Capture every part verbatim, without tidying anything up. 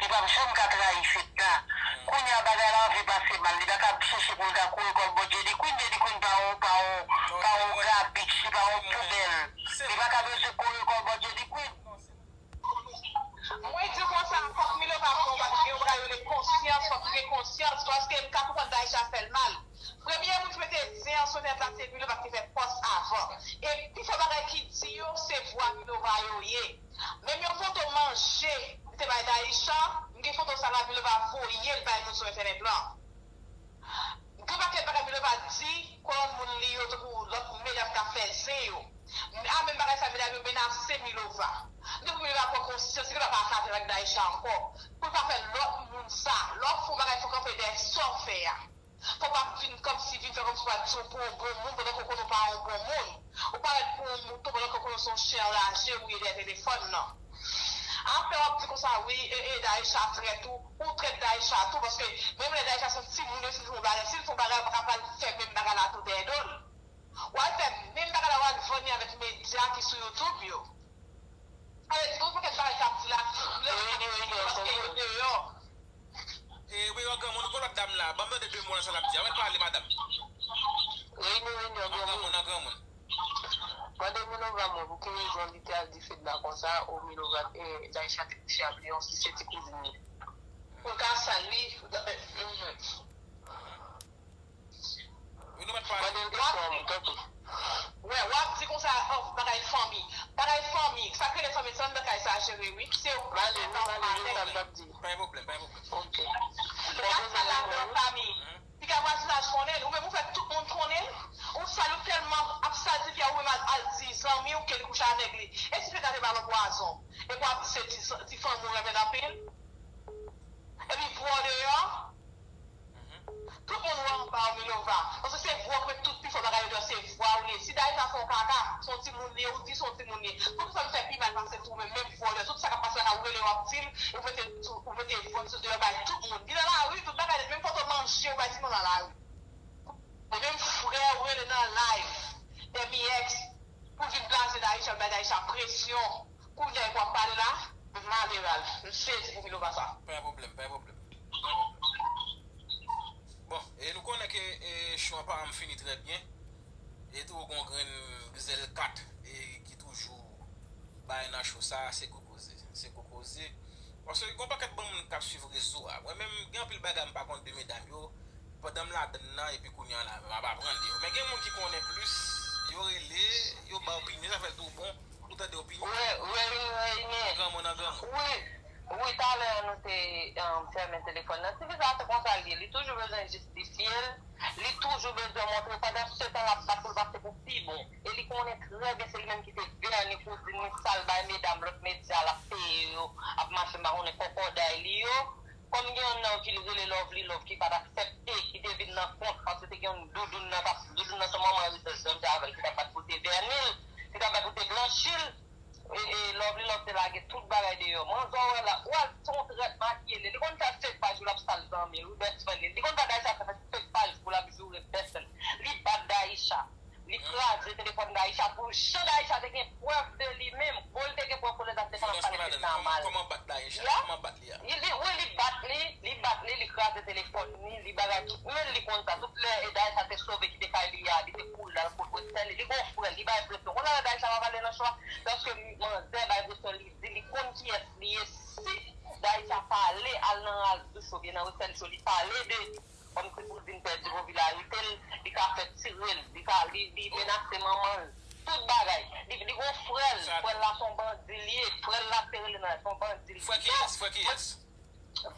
Li p ap janm ka trayi fèt la. Kounye a bagay la anvi pase mal. Li pa ka ap chèche pou l ka kouri kò l bò Jedi Queen. Jedi Queen pa yon, pa yon, pa yon gabich, li pa yon poubèl. Li pa ka bezwen kouri kò l bò Jedi Queen. Mwen di konsa, fòk Milova pran yon bagay, yon bagay rele konsyans, fòk li gen konsyans, paske m ka konprann Daïcha fè l mal. Premye moun ki mete zen an sou entènèt la, se Milova ki te fè pòs avan. E pifò bagay ki di yo, se vwa Milova yo ye. Menm yon foto manje li te bay Daïcha, m gen foto sa la, Milova voye l bay moun sou entènèt lan. Gen pakèt bagay Milova di kòm moun li yo, tankou lòt medam k ap fè zen yo. A menm bagay sa, medam yo menase Milova. Depi Milova pran konsyans, Milova pa ka fè avèk Daïcha ankò. Pou l pa fè lòt moun sa. Lè w ap fè yon bagay, fòk w kanpe dèyè sa w fè a. Fòk w ap vin kòmsi vin fè kòmsi w pa di w pou yon bon moun pandan ke w konnen w pa yon bon moun. Ou parèt pou yon mouton pandan ke w konnen w se yon chen anraje ou ye dèyè telefòn nan. Apre w ap di konsa, wi, e, e, Daïcha trèt ou, ou trèt Daïcha tou, paske menm lè Daïcha se yon timoun, si l fè yon bagay, si l fè yon bagay, ou pa ka pral fè menm bagay la tou dèyè do l. W al fè menm bagay la, w al vann li avèk medya ki sou YouTube yo. Sa vle di, gen yon pakèt bagay k ap di la, lè paske yo deyò. E, wi, yon granmoun, ou konn lòt dam la. Ban m tande de mo nan sa l ap di a. Mwen pale, madanm. Reyinyon, reyinyon, yon granmoun, yon granmoun. Mande Milova mwen pou ki rezon li te al di Fedna konsa, o Milova, e, Daïcha te kouche ak Leonce, se ti kouzin li. Pou l ka sal li, mhm. Wi, nou mèt pale. Mande l de fwa, m tanpri. Wè, w ap di konsa, oh, bagay fanmi. Bagay fanmi, sa k rele fanmi, se anndan kay sa jere, wi. Se yo ki fè sa w pale. Pa gen pwoblèm, pa gen pwoblèm. Ok. Gad sa ladan fanmi. Piga vwazinaj konnen l, ou menm ou fè tout moun konnen l. Ou sal, ou tèlman ap sal tifi a, ou menm al, al di zanmi w ke li kouche avèk li. E si Fedna te ba l yon pwazon? Epi w ap di se ti, ti fanmi w renmen l anpil? Epi vwa w deyò? Tout moun wè anba w, Milova. Paske se vwa w k met tout pi fò bagay yo deyò, se vwa w li ye. Si Daïcha fè yon kaka, se yon timoun li ye, ou di se yon timoun li ye. Poukisa l fè pi mal pase tou, men menm vwa w li ye? Tout sa k ap pase la, ou rele w ap di l, ou mete, ou mete vwa w sou deyò bay tout moun. Li nan lari, tout bagay nèt, menm foto manje ou bay timoun nan lari. E menm frè w rele nan live, M I X, pou l vin blaze Daïcha, bay Daïcha presyon. Kounye a, epi w ap pale la, m ale al. M sezi pou Milova sa. Pa gen pwoblèm, pa gen pwoblèm. Pa gen pwoblèm. Bon, e nou konnen ke, e, cho a pa janm fini trè byen. E toujou gon grenn Grizèl kat, e, ki toujou bay nan cho sa, se gwo koze. Se gwo koze. Paske gon pakèt bon moun k ap swiv rezo a. Mwen menm, gen anpil bagay m pa konn de medam yo. Pandan m ladann nan, epi kounye a la, m ap aprann de yo. Men gen moun ki konnen plis, yo rele, yo ba opinyon, sa fè l tou bon. Ou tande opinyon? Wè, wè, wè, wè, wè. Granmoun an granmoun. Wi, wi, talè a nou te, um, fèmen telefòn nan. Tifi sa se konsa l ye. Li toujou bezwen jistifye l. Li toujou bezwen montre. Pandan se tan, l ap bat pou l pase pou pi bon. E li konnen trè byen se li menm ki te vèni kouzin li, sa l bay medam lòt medya, l ap peye yo, ap mache, m pa konnen kòkòday li yo. Kòm gen yonn nan yo ki rele Lovely Love ki pa t aksepte, ki te vin nan kont, paske te gen yon doudoun nan, t ap, doudoun nan se manman Rizèl, John Javel, ki t ap bat pou te vèni l, ki t ap bat pou te blanchi l. E, e, Lovely Love te lage tout bagay deyò. Manzè w wè la, w al se yon trèt makiye li. Li konn fè fake paj pou l ap sal zanmi l, wi, best friend li. Li konn fè Daïcha fè fake paj pou l ap joure best friend. Li bat Daïcha. Li kraze telefòn Daïcha pou jan Daïcha te gen prèv de li menm. Bon, li te gen prèv pou lèzòt te konn ap pale Fedna mal. Kòman bat Daïcha? Kòman bat li a? Li, li, wi, li bat li, li bat li, li kraze telefòn li, li bagay tout. Men li konn sa. Tout lè e Daïcha te sove kite kay li a, li te kouri l al kot Westèl, li gon frè, li bay presyon. Konn sa lè Daïcha pa pale nan cho a, lòske manzè bay presyon, li di li konn kiyès li ye. Si Daïcha pale, al nan Ralph Douch oubyen nan Westèl Show, li pale de li. Kòmsi pou l vin pèdi popilarite l, li ka fè tire l, li ka, li, li menase manman l, tout bagay. Li, li gon frè l, frè l la se yon bandi li ye, frè l la te rele nan, se yon bandi li ye. Frè kiyès? Frè kiyès?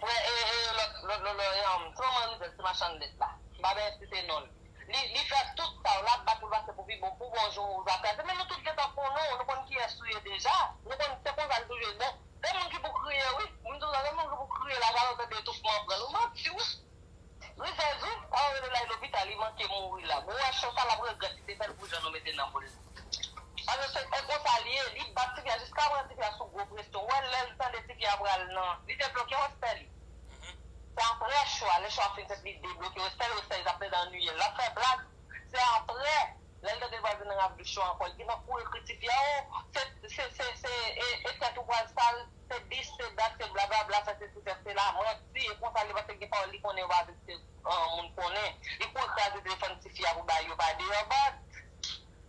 Frè, e, e, lòt, lòt, lòt, lòt, e, um, se manman Rizèl, se machann lèt la. M pa bezwen site non l. Li, li fè tout sa, l ap bat pou l pase pou pi bon, pou bon jou ou va kraze. Men nou tout gentan konnen w, nou konn kiyès ou ye deja. Nou konn se konsa l toujou ye. Bon, gen moun ki pou kriye, wi. Moun di w sa, gen moun ki pou kriye la, jalou tande etoufman pran l. Ou manti, wi. Rizèz, wi, sa yo rele l al lopital, li manke mouri la. Bon, w wè cho sa, l ap regrèt li te fè l pou jan nou mete nan bol la. Paske se, se konsa l ye, li bat tifi a jiska prezan tifi a sou gwo presyon. W wè lè l tande tifi a pral nan, li te bloke Westèl. Se apre cho a, lè cho a fin fèt, li debloke Westèl, Westèl t ap plede annuiye l, l ap fè blag. Se apre, lè l tande l pral vin nan Ralph Douch Show ankò, li gentan kouri ekri tifi a, o, se, se, se, se, e, e tèt ou pral sal, se dis, se dat, se blablabla, fè sesi, fè e konsa li panse gen pawòl li konnen yo pa vle ke moun konnen. Li kouri kraze telefòn tifi a pou bagay yo pa deyò, but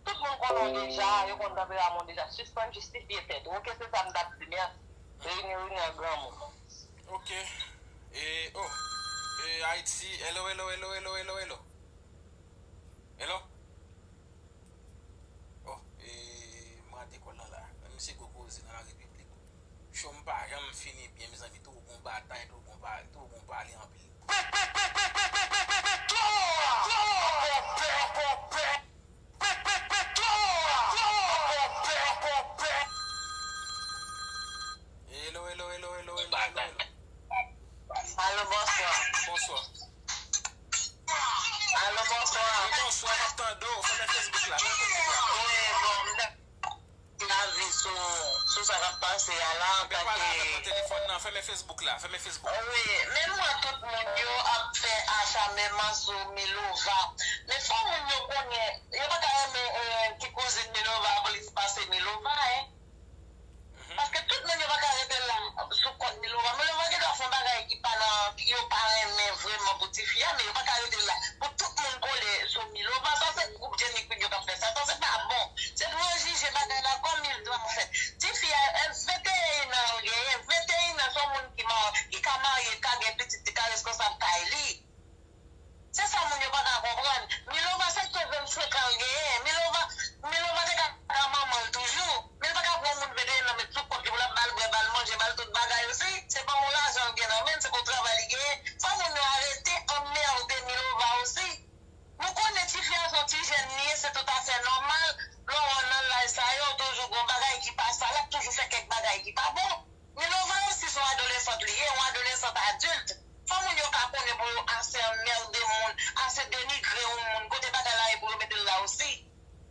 tout moun konnen w deja, yo konn tanperaman w deja. Sispann jistifye tèt ou, oke? Se sa m t ap di. Mèsi. Reyini, reyini an granmoun. Ok. E, oh. E, Ayiti. Hello, hello, hello, hello, hello, hello. Hello. Oh, e, m rate kòl lan la. Menm si gwo koze nan la repiblik. Cho m pa janm fini byen, mezanmi. Toujou gon batay, toujou gon pale, toujou gon pale anpil. Hello, hello, hello, hello, hello, hello, hello. Alo, bonswa. Bonswa. Alo, bonswa. Wi, bonswa, m ap tande w. Fèmen Facebook la, fèmen Facebook la. Wi, bon, m t ap lavi sou, sou sa k ap pase a la, Fèmen pale avèk nan telefòn nan, fèmen Facebook la, fèmen Facebook. Wi, men m wè tout moun yo ap fè acharnement sou Milova. Men fò moun yo konnen, yo pa ka renmen eh, ti kouzin Milova plis pase Milova, en. Paske tout moun yo pa ka rete la sou kont Milova. Milova gen dwa fè yon bagay ki pa nan, yo pa renmen vrèman pou tifi a, men yo pa ka rete la pou tout moun kole sou Milova. Sa se gwoup Jenny Queen yo k ap fè sa. Sa se pa bon. Se pou yo jije bagay la kòm il dwa fèt. Tifi a, eh, venteyen an l genyen. Venteyen an, se yon moun ki, ki ka marye, ka gen pitit, li ka reskonsab kay li. Se sa moun yo pa ka konprann. Milova se ke vennsenk an l genyen. Milova, Milova te ka, ka manman l toujou. Men l pa ka pran yon moun venteyen an met sou kont li pou l ap ba l bwè, ba l manje, ba l tout bagay osi. Se pa yon lajan l gen nan men l, se pa yon travay li genyen. Fò moun yo arete anmède Milova osi. Nou konnen tifi a se yon ti jèn li ye, se toutafè nòmal. Lè w nan laj sa yo, toujou gon bagay ki pa sa, l ap toujou fè kèk bagay ki pa bon. Milova osi se yon adolesant li ye, yon adolesant adilt. Fò moun yo ka konnen pou yo ase anmède moun, ase denigre yon moun, kote bagay la ye pou yo mete l la osi.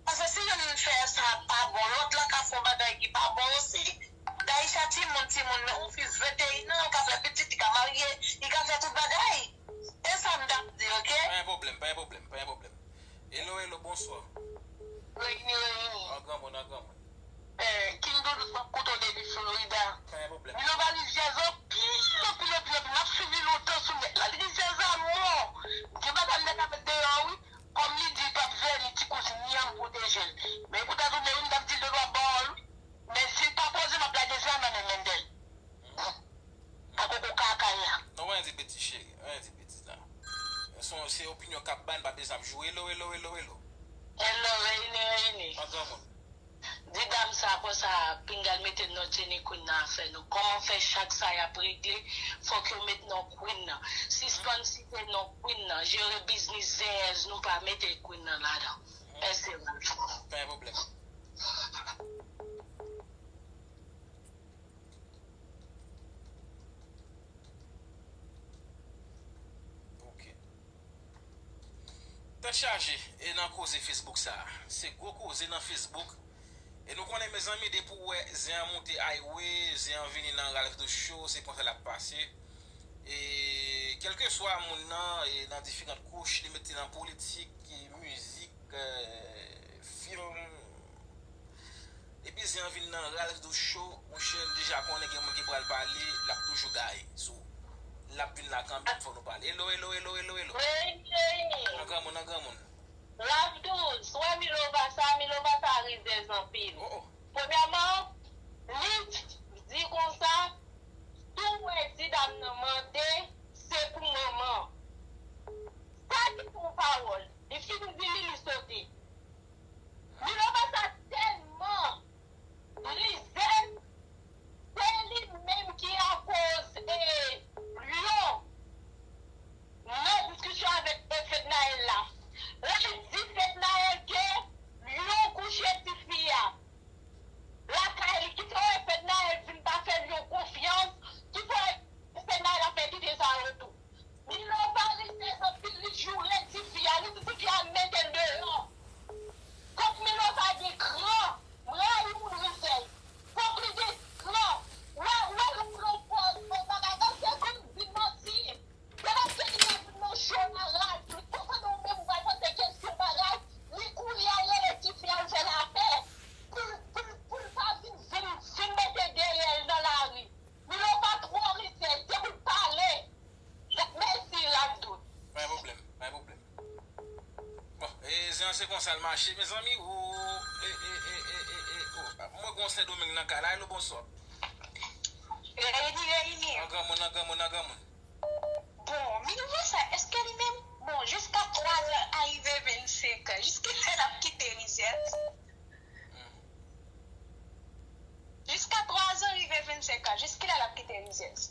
Paske si youn fè sa pa bon, lòt la ka fè yon bagay ki pa bon osi. Daïcha timoun, timoun, men yon fi venteyen an, l ka fè pitit, li ka marye, li ka fè tout bagay. E sa m t ap di, oke? Pa gen pwoblèm, pa gen pwoblèm, pa gen pwoblèm. Hello, hello, bonswa. Reyini, reyini. An granmoun, an granmoun. Eh, King Doudous, m ap koute w depi Florida. Pa gen pwoblèm. Milova rizyèz anpil, anpil, anpil, anpil. M ap swiv li lontan sou nèt la. Li rizyèz amò. Gen bagay m te ka met deyò, wi. Kòm li di l p ap vèni ti kouzin li an, m pwoteje l. Men poutèt ou menm, m t ap di l de dwa bò l, wi. Men si l pa poze, m ap lage zam nan men Mendel. Ak koko kaka l la. Non, anyen di betiz, cheri. Anyen di betiz la. Se yon, se opinyon k ap bay, n pa bezwen ap joure. Hello, hello, hello, hello. Hello, reyini, reyini. An granmoun. Di dam sa konsa, pinga l mete non Jenny Queen nan afè nou. Kòman fè chak sa y ap regle, fòk yo met non Queen nan. Sispann site non Queen nan. Jere biznis zenyèz nou, pa mete Queen nan ladan. Mèsi, Ralph. Pa gen pwoblèm. Ok. Tèt chaje e nan koze Facebook sa a. Se gwo koze nan Facebook. E nou konnen, mezanmi, depi w wè zen an monte highway, zen an vini nan Ralph Docho, se konsa l ap pase. E kèlkeswa moun nan, e nan diferan kouch, li mete nan politik, e mizik, e fim, epi zen an vin nan Ralph Docho, monchè, l deja konnen gen moun ki pral pale, l ap toujou gaye. So, l ap vin la kanmenm, fòk nou pale. Hello, hello, hello, hello, hello. Reyini, reyini. Nan granmoun, nan granmoun. Ralph Doudous, wè Milova sa, Milova sa rizèz anpil. Oh, oh. Premyèman, li di konsa, si w wè ti dam nan mande, se pou manman. Sa ki pou pawòl. Li fin di li, li sote. Milova sa tèlman rizèz, se li menm ki akoz e Lyon nan diskisyon avèk e Fednaelle la. L al di Fednaelle ke Lyon kouche tifi a lakay li, kite w e Fednaelle vin pa fè Lyon konfyans. Se konsa l mache, mezanmi. O, e, e, e, e, e, e, o. Mwen gon Sendomeng nan kay la, alo, bonswa. Reyini, reyini. An granmoun, an granmoun, an granmoun. Bon, Milouva sa, èske li menm, bon, jiska twa zan a rive vennsenk an, jiske lè l ap kite Rizyèz? Jiska twa zan rive vennsenk an, jiske lè l ap kite Rizyèz?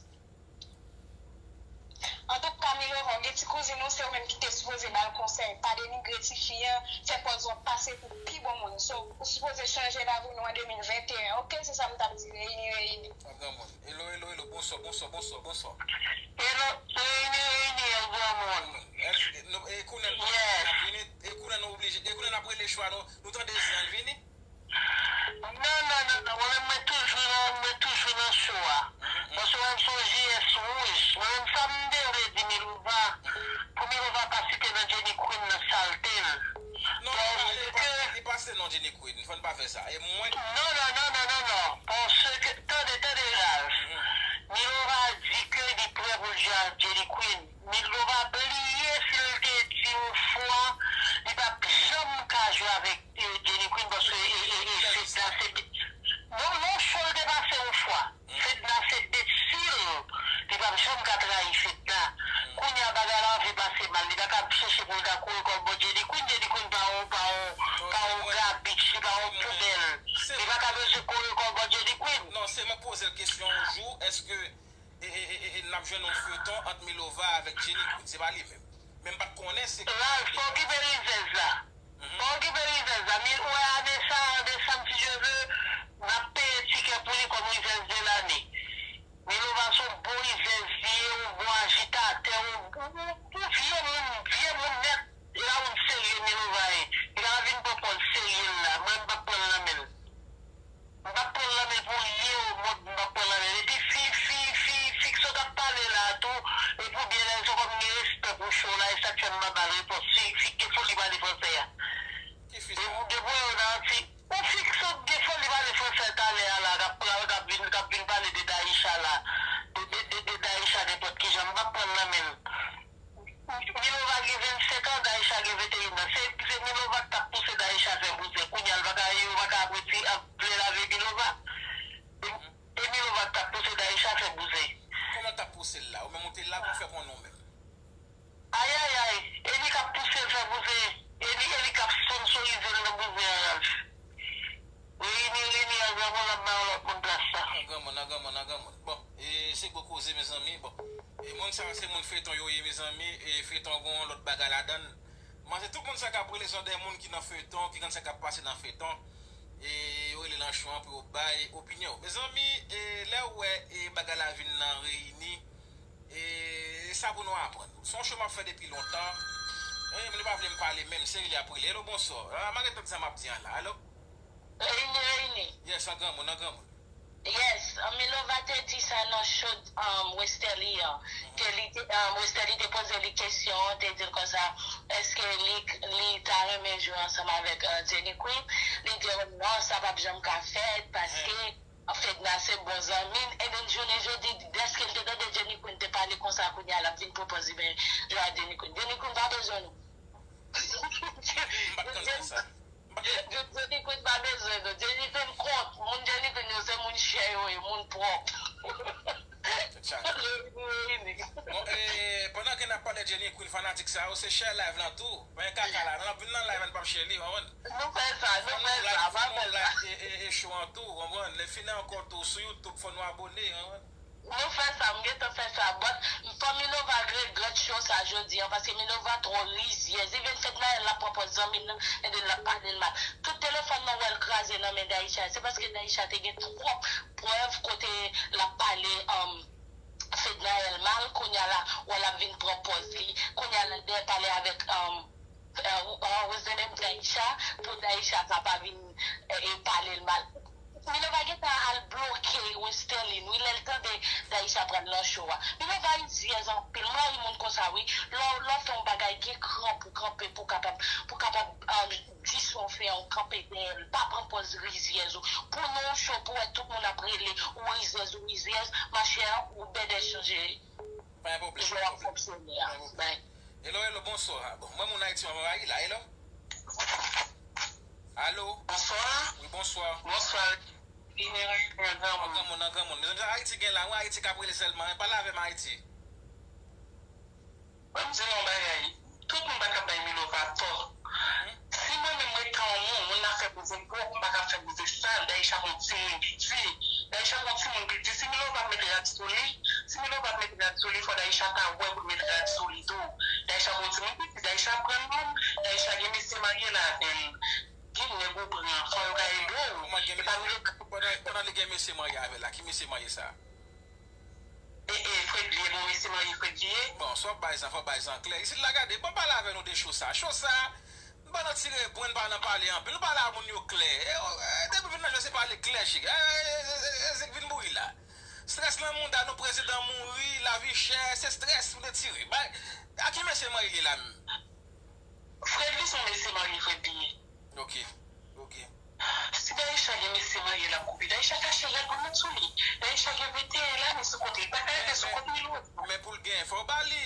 Antouka, Milova, w gen ti kouzin ou, se ou menm ki te sipoze ba l konsèy. Pa denigre tifi an, fè pòz w ap pase pou pi bon moun. So, ou sipoze chanje lavi nou an de mil venteyen, oke? Se sa m t ap di, reyini, reyini. An granmoun. Elo, elo, elo, bonswa, bonswa, bonswa, bonswa. Elo, reyini, reyini, an granmoun. E kounye n ap vini, e kounye n ap oblije, e kounye n ap rele chwa nou, nou tande zen an vini. Non, non, non, non, mwen menm mwen toujou nan, mwen toujou nan cho a. Paske mwen menm se yon J S wouj. Mwen menm sa m te vle di Milova, pou Milova pa site non Jenny Queen nan salte l. Non, li pa, li pa, li pa site non Jenny Queen, fò n pa fè sa. E mwen. Non, non, non, non, non, non. Paske, tande, tande Ralph. Milova di ke li prè pou l jwe ak Jenny Queen. Milova bliye si l te di yon fwa li p ap janm ka jwe avèk Jenny Queen paske e, e, e, Fedna se de. Non, non, cho l te pase yon fwa. Fedna se de si l, li p ap janm ka trayi Fedna. Kounye a bagay la anvi pase mal, li pa ka ap chèche pou l ta kouri kò l bò Jenny Queen, Jenny Queen pa yon, pa yon, pa yon gabich, li pa yon poubèl. Li pa ka bezwen kouri kò l bò Jenny Queen. Non, se mwen k poze l kesyon yon jou, èske e, e, e, e, n ap jwenn yon feuton ant Milova avèk Jenny Queen. Se pa li menm. Men m pa t konnen se. Ralph, pa okipe rizèz la. Pa okipe rizèz la. Mi, ou wè ane sa, an desanm, si Dye vle, n ap peye tikè pou li kòm rizèz de lane. Milova se yon bon rizèz li ye, yon bon ajitatè, yon, yon, yon vye moun, vye moun nèt. E pa moun serye Milova ye. Li pa vin pran pòz serye l la. Mwen, m p ap pran l nan men l. M p ap pran l nan men l pou ryen omond, m p ap pran l nan men l. Epi fi, fi, fi, fi k sot ap pale la a tou, e pou byen rezon kòm m gen respè pou show la, e sa k fè m pa ba l repons. Fi, fi k gen foli pale fransè a. Ki fi sa? Depi w wè yo nan ti, yon fi k sot gen foli pale fransè talè a la, k ap pral, k ap vin, k ap vin pale de Daïsha la, de, de, de, de Daïsha nenpòt kijan, m p ap pran l nan men l. Milova gen vennsenk an, Daïsha gen venteyen an. Se, se Milova ki t ap pouse Daïsha fè bouzen. Kounye a, l pa ka, yo pa ka ap reti, ap vle lave Milova. E, e Milova ki t ap pouse Daïsha fè bouzen. Kòman l t ap pouse l la? Ou menm ou te la, kòman w fè konnen w menm? Ayayay, e li k ap pouse l fè bouzen. E li, e li k ap sponsorize l nan bouzen an, Ralph. Reyini, reyini, an granmoun ap bay yon lòt moun plas la. An granmoun, an granmoun, an granmoun. Bon, e se gwo koze, mezanmi. Bon, e moun sa yo se moun feyton yo ye, mezanmi. E feyton gon lòt bagay ladan l. Mwen se tout moun sa k ap rele se de moun ki nan feyton, ki konn sa k ap pase nan feyton. E yo rele nan cho an pou yo bay opinyon yo. Mezanmi, e lè w wè e bagay la vin nan reyini, e sa pou nou aprann. Se yon cho m ap fè depi lontan. E li pa vle m pale menm, se li ap rele. Alo, bonswa. A, m a ret tande sa m ap di an la. Alo? Reyini, reyini. Yes, an granmoun, an granmoun. Yes, Milova te di sa nan show um, Westerlie an. Ke li te, um, Westerlie te poze li kesyon an, te di l konsa, èske li, li ta renmen jwe ansanm avèk uh, Jenny Queen? Li di, oh, non, sa p ap janm ka fèt, paske Fedna se bon zanmi l. Ebyen, jounen jodi, dèske l te tande Jenny Queen te pale konsa, kounye a l ap vin pwopòz li men jwe ak Jenny Queen. Jenny Queen pa bezwen nou. M pa t konn fè sa. Jenny Queen pa bezwen nou. Jenny Queen kont. Moun Jenny Queen yo se moun chè yo ye, moun pwòp. Bon, e, pandan ke n ap pale Jenny Queen fanatik sa yo, se share live lan tou. Men kaka la, n ap vin nan live, n p ap share li, w konprann? Nou fè sa, nou fè sa, pa fè sa. Fò nou like e, e, e show an tou, w konprann? Lè fini ankò tou, sou YouTube, fò nou abone, w konprann? Nou fè sa, m gentan fè sa, but fò Milova regrèt show sa jodi an, paske Milova twò rizyèz. Even Fednaelle l ap pran pòz zanmi l nan, and then l ap pale l mal. Tout telefòn nan w wè l kraze nan men Daïsha, se paske Daïsha te gen twòp prèv kote l ap pale um, Fednaelle mal, kounye a la, w wè l ap vin pran pòz li, kounye a la, l dèyè pale avèk um, uh, uh, what's the name, Daïsha, pou Daïsha ka pa vin e, e, pale l mal. Milova gentan al bloke Westerline, wi, lè l tande Daïsha pral nan show a. Milova rizyèz anpil, m rayi moun konsa, wi. Lè w, lè w fè yon bagay, gen kran pou kanpe, pou kapab, pou kapab um, di sa w fè a, w kanpe dèyè l. Pa pran pòz rizyèz ou. Pou nou show, pou wè tout moun ap rele ou rizyèz, ou rizyèz, machè, ou bèdè chanje. Pa gen pwoblèm, pa gen pwoblèm. Pa gen pwoblèm. Hello, hello, bonswa. Bon, mwen moun Ayiti, mwen anvayi la, hello. Alo? Bonswa. Wi, bonswa. Bonswa. An granmoun, an granmoun. Mezanmi, sa Ayiti gen la, wi, Ayiti k ap rele sèlman, pale avè m, Ayiti. Mwen, m di nou yon bagay. Tout moun pa ka bay Milova tò. Si mwen menm mwen ta yon moun, moun nan fè bouzen pwòp, m pa ka fè bouzen sal, Daïcha gon timoun piti. Daïcha gon timoun piti. Si Milova ap met rad sou li, si Milova ap met rad sou li, fò Daïcha ta wè pou l met rad sou li tou. Daïcha gon timoun piti, Daïcha pran nonm, Daïcha gen mesye marye l avè l. Gen nèg ou pran, fò yo ka ede w. Kòman gen mesye, pandan, pandan li gen mesye marye avè l la, ki mesye marye sa? E, e, Fredly, e bon mesye marye Fredly ye? Bon, sa w ap bay zan, fò w bay zan klè. Isit la, gade, bon, pale avè nou de cho sa. Cho sa, nou pa nan tire pwen, nou pa nan pale anpil, nou pale a moun yo klè. E, e, depi w vin nan jwè, se pale klè, chik. E, e, e, e, e, zik vin bouyi la. Strès nan mouda nou, prezidan mouri, lavi chè, se strès pou nou tire. Bay, a ki mesye marye li ye la menm? Fredly se yon mesye marye Fredly ye. Ok, ok. Si Daïcha gen mesye marye l ap koupe, Daïcha kache rad pou l met sou li. Daïcha gen venteyen lane sou kont li, li pa ka rete sou kont Milova. Men pou l gen, fò w ba li.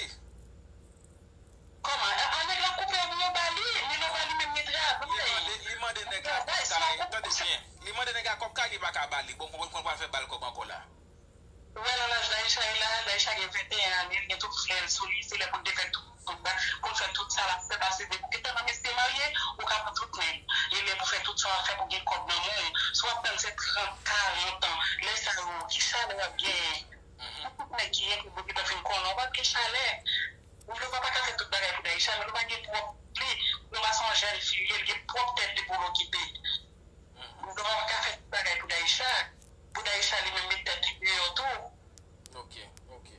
Kòman? A, a nèg la koupe pou yo ba li, Milova li menm gen travay. Li mande, li mande nèg la kòb kay, tande byen. Li mande nèg la kòb kay, li pa ka ba li. Bon, konprann konn pral fè ba l kòb ankò la. Ou wè nan laj Daïcha ye la, Daïcha gen venteyen ane, li gen tout flè l sou li, se lè pou l te fè tout, tout ba, pou l fè tout sa l ap fè, paske depi w gentan nan mesye marye, ou ka pran tout nèg. Li lè pou fè tout sa w ap fè pou gen kòb nan men w. Si w ap tann se trant, karant an, lè sa yo, ki chalè w ap genyen? Tout nèg ki gen kòb yo gentan fin konnen w, w p ap gen chalè. Milova pa ka fè tout bagay pou Daïcha, Milova gen pwòp li, Milova se yon jèn fi li ye, li gen pwòp tèt li pou l okipe. Milova pa ka fè tout bagay pou Daïcha, pou Daïcha li menm met tèt li deyò tou. Ok, ok.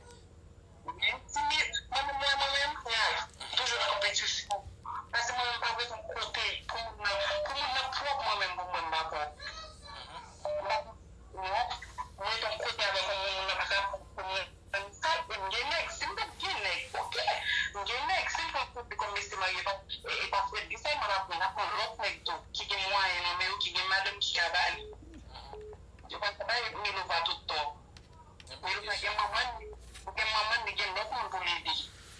Men si mi, mwen menm, mwen, mwen menm, Ralph, toujou nan konpetisyon. Paske mwen menm pa bezwen kote pou moun nan, pou moun nan pwòp mwen menm pou mwen m pa pwòp. M pa pwòp, mwen ret yon kote avèk yon moun, moun nan pa ka pwòp pou mwen. Sa, m gen nèg, si m pa t gen nèg, ok, m gen nèg, si m pran kote kòm mesye marye, pa, e, e pa Fredly sèlman l ap pran, l ap pran lòt nèg tou, ki gen mwayen nan men yo, ki gen madanm ki ka ba li. Yo pa ka bay Milova tout tò. Milova gen manman li, ou gen manman li, gen lòt moun pou l ede.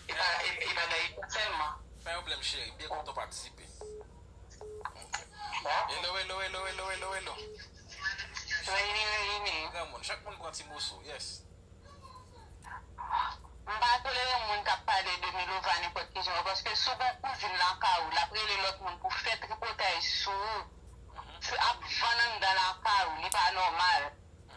E pa, e, e pa Daïcha sèlman. Pa gen pwoblèm, cheri, m byen kontan w patisipe. Ok. Hello, hello, hello, hello, hello, hello. Reyini, reyini. Granmoun, chak moun pran ti moso, yes. M pa tolere moun k ap pale de Milova nenpòt ki jan, paske si w gen yon kouzin lakay ou, l ap rele lòt moun pou fè tripotay sou ou, ap vann anndan lakay ou, li pa nòmal.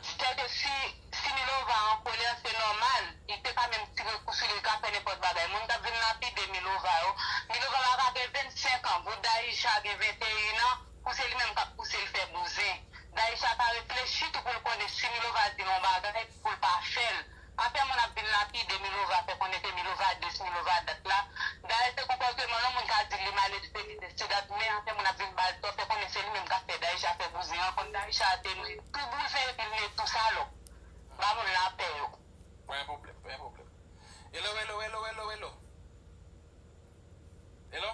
Sètadi si, si Milova an kolè, se nòmal, li te ka menm tire kou sou li, li ka fè nenpòt bagay. Moun k ap vin lapide Milova yo, Milova pa ka gen vennsenk an, pou Daïcha gen venteyen an, pou se li menm k ap pouse l fè bouzen. Daïcha ka reflechi tou pou l konnen si Milova di l yon bagay, pou l pa fè l. Pa fè moun ap vin lapide Milova, fè konnen ke Milova dis, Milova dat la. Dayè se konpòteman yon moun ka di l li maledve, li sesi, dat, men an fè moun ap vin ba l tò, fè konnen se li menm k ap fè Daïcha fè bouzen an, konn Daïcha te tou bouzen epi l ne tou salòp. Ba moun lapè yo. Pa gen pwoblèm, pa gen pwoblèm. Hello, hello, hello, hello, hello. Hello?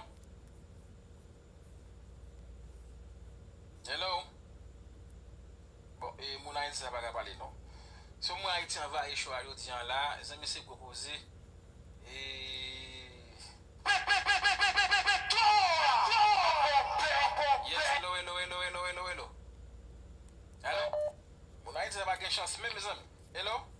Hello? Bon, e, moun Ayiti sa pa ka pale non. Se yon moun Ayiti anvayi cho a jodi an la, zanmi se gwo koze. E, yes, hello, hello, hello, hello, hello, hello. Alo? Moun Ayiti sa pa gen chans menm, mezanmi. Hello?